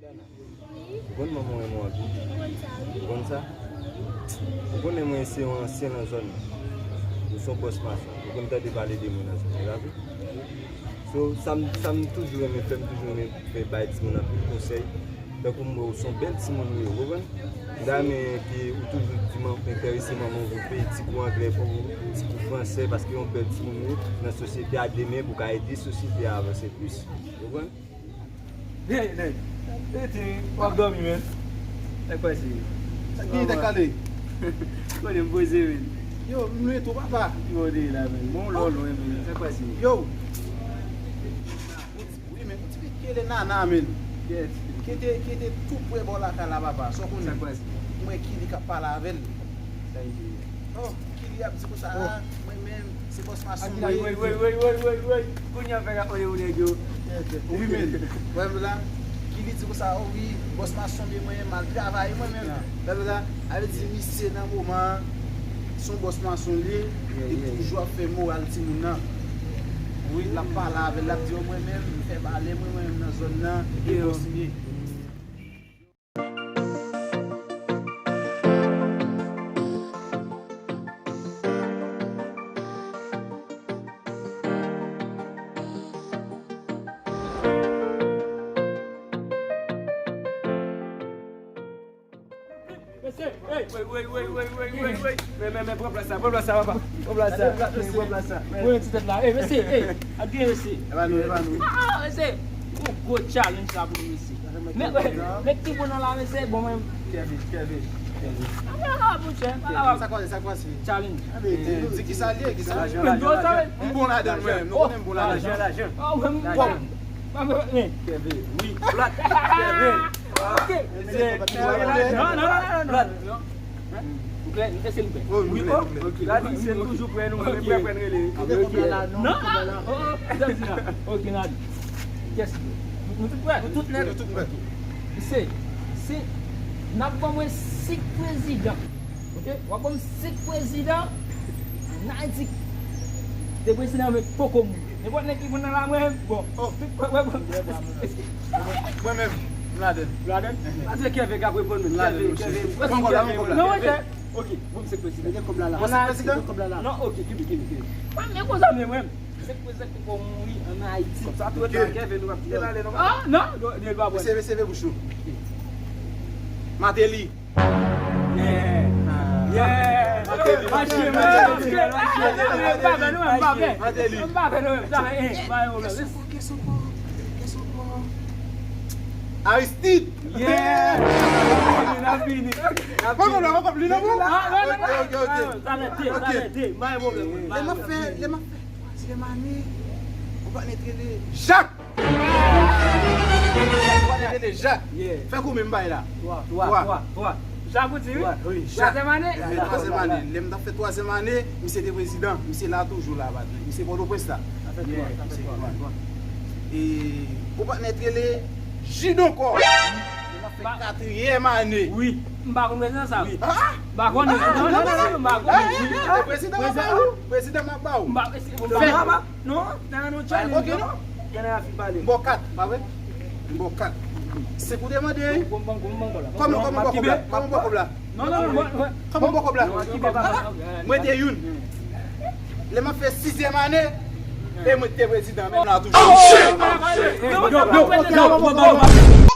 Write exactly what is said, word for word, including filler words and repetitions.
Ou konn manman w renmen w anpil? Ou konn sa? Ou konnen mwen se yon ansyen nan zòn nan. Ou se yon bòs mason. Ou konn tande pale de mwen nan zòn nan, la vre? So, sa m, sa m toujou renmen fè, m toujou renmen fè bay timoun anpil konsèy. Tankou m wè ou se yon bèl timoun ou ye, ou konprann? M ta renmen ke ou toujou di man, enterese manman w pou l peye ti kou anglè pou ou, ti kou fransè, paske yon bèl timoun ou ye nan sosyete a demen pou w ka ede sosyete a avanse plis. Ou konprann? Hey, nèg. Ete, w ap dòmi, men. Sa k pase? Sa k gen, tèt kale? Konnen m poze, men. Yo, m lwen tou, papa. Ki bò w te ye la, men? Bon, lò lwen, men. Sa k pase? Yo. Wi, men, yon ti pitit ki rele Nana, men. Yes. Ki te, ki te tou pre bò lakay la, papa. Sa w konnen? Sa k pase? Mwen ki li k ap pale avè l. Sa l di? Oh, ki li ap di konsa, ah, mwen menm, se bòs mason mwen ye. Woy, woy, woy, woy, woy, woy. Kounye a fè rap mande pou nèg yo. Wi, men. Wè m la. Ki li di konsa, oh wi, bòs mason mwen ye, m al travay mwen menm. Wè m la. A vle di, misye nan moman an, se yon bòs mason li ye, li toujou ap fè moral timoun nan. Wi, l ap pale avè l, l ap di, oh, mwen menm, m fè pale mwen, mwen menm nan zòn nan, e bòs m ye. Mesye, hey! Wey, wey, wey, wey, wey, wey, wey. Men, men, men, pran plas la, pran plas la, papa. Pran plas la, pran plas la. Mwen ti tèt la. Hey, mesye, hey, ap gen mesye. E pa nou, e pa nou. Ah, ah, mesye. Yon gwo challenge la pou nou, mesye. Men, men, men ki bon nan la, mesye, bon, men. Kevin, Kevin, Kevin. Pa kapab, monchè, pa kapab. Sa k pase, sa k pase? Challenge. Di ki sa l ye, ki sa l ye. Lajan, lajan, lajan. M bon ladan, mwen, nou konnen m bon ladan. Lajan, lajan. Oh, men, m bon. Kevin, wi. Black. Kevin. Ok. Non, non, non, non, non. Black. Nou klè, nou klè, se nou klè. Oh, nou klè, nou klè. Wi, oh. Gadi, se toujou prè nou, men prè, prè n rele. Non, ah, oh, oh, sa di la. Ok, n a di. Kiyès ki prè? Nou tout prè? Nou tout nèt. Nou tout prè. Se, se, n ap ban mwen senk prezidan. Ok? W ap ban m senk prezidan. N a di, de prezidan yo poko mouri. Nenpòt nèg ki vin nan la, mwen, bon. Oh. Mwen, mwen, mwen. Mwen menm, m ladann. Ou ladann? Pa di Kevin k ap reponn, men. M ladann, Kevin, monchè. Kevin, pran kòb la, pran kòb la. Non, monchè. Ok, bon, se prezidan. Mete kòb la la. Mete kòb la la. Non, ok, kenbe, kenbe, kenbe. Mwen, men konsa, men mwen. Se prezidan ki poko mouri an Ayiti. Konsa, tou etan Kevin, nou ap kite l ale, non? Ah, non, non, li pa bon. Seve, seve bouch ou. Martelly. Yeah. Yeah. Mache, mache, mache, mache. Mwen pa fè nou menm, mwen pa fè. Mwen pa fè nou menm. Sa, eh, pa gen pwoblèm. Kiyès ankò? Kiyès ankò? Aristide. Yeah. N ap vini, n ap vini. Pran kòb la, pran kòb li nan men w. Ah, non, non, non. Ok, ok, ok. Sa fè de, sa fè de. Pa gen pwoblèm. Lè m ap fè, lè m ap fè twazyèm ane, yon patnè t rele Jacques. Yon patnè t rele Jacques. Yeah. Fè konbyen m bay la? Twa. Twa, twa, twa. Jak ou di wi? Wi, Jak. Twazyèm ane? Wi, twazyèm ane. Lè m t ap fè twazyèm ane, misye te prezidan. Misye la toujou la, patnè. Misye Pòtoprens la. Sa fè twa, sa fè twa. E, yon patnè t rele Jidon Kò. Lè m ap fè katriyèm ane. Wi. M pa konn prezidan sa. Wi. Ah! M pa konnen. Non, non, non, non, m pa konnen. Wi. Prezidan m ap ba ou. Prezidan m ap ba ou. M pa, se, m pa, non, nan, nan, non, challenge, non. Gen nan afil pale. M ba w kat, pa vre? M ba w kat. Senk ou te mande, wi. Kòman, kòman m ba w kòb la? Kòman m ba w kòb la? Non, non, non, non. Kòman m ba w kòb la? Mwen te youn. Lè m ap fè sizyèm ane, e mwen te prezidan menm la toujou. Oh, shit! Oh, shit! Yo, yo, yo, yo, yo, yo.